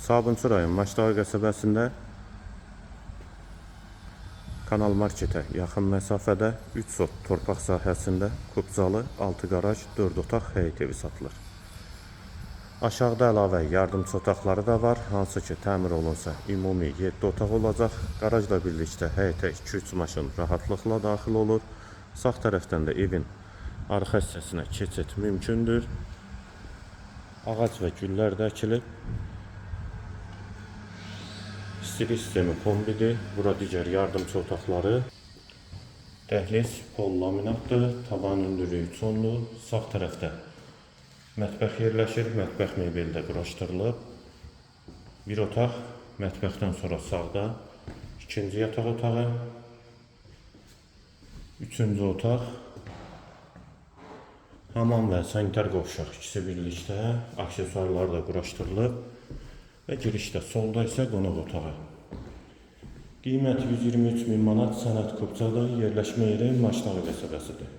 Sabunçu rayon Maçdağı qəsəbəsində Kanal Marketə yaxın məsafədə 3 sot torpaq sahəsində kubcalı 6 qaraj, 4 otaq həyət evi satılır. Aşağıda əlavə yardımçı otaqları da var, hansı ki təmir olunsa ümumi 7 otaq olacaq. Qarajla birlikdə həyətə 2-3 maşın rahatlıqla daxil olur. Sağ tərəfdən də evin arxa hissəsinə keçid mümkündür. Ağac və güllər də əkilib. İstilik sistemi kombidir. Bura digər yardımçı otaqları. Dəhliz pol laminatdır. Tavan hündürlüyü 3,10-dur. Sağ tərəfdə mətbəx yerləşir. Mətbəx mebeli də quraşdırılıb. Bir otaq, mətbəxdən sonra sağda ikinci yataq otağı, üçüncü otaq, hamam və sanitar qovşaq ikisi birlikdə, aksesuarlar da quraşdırılıb və girişdə solda isə qonaq otağı. Qiymət 123 min manat, sənəd Kubcadır, yerləşmə yeri Maçdağı qəsəbəsidir.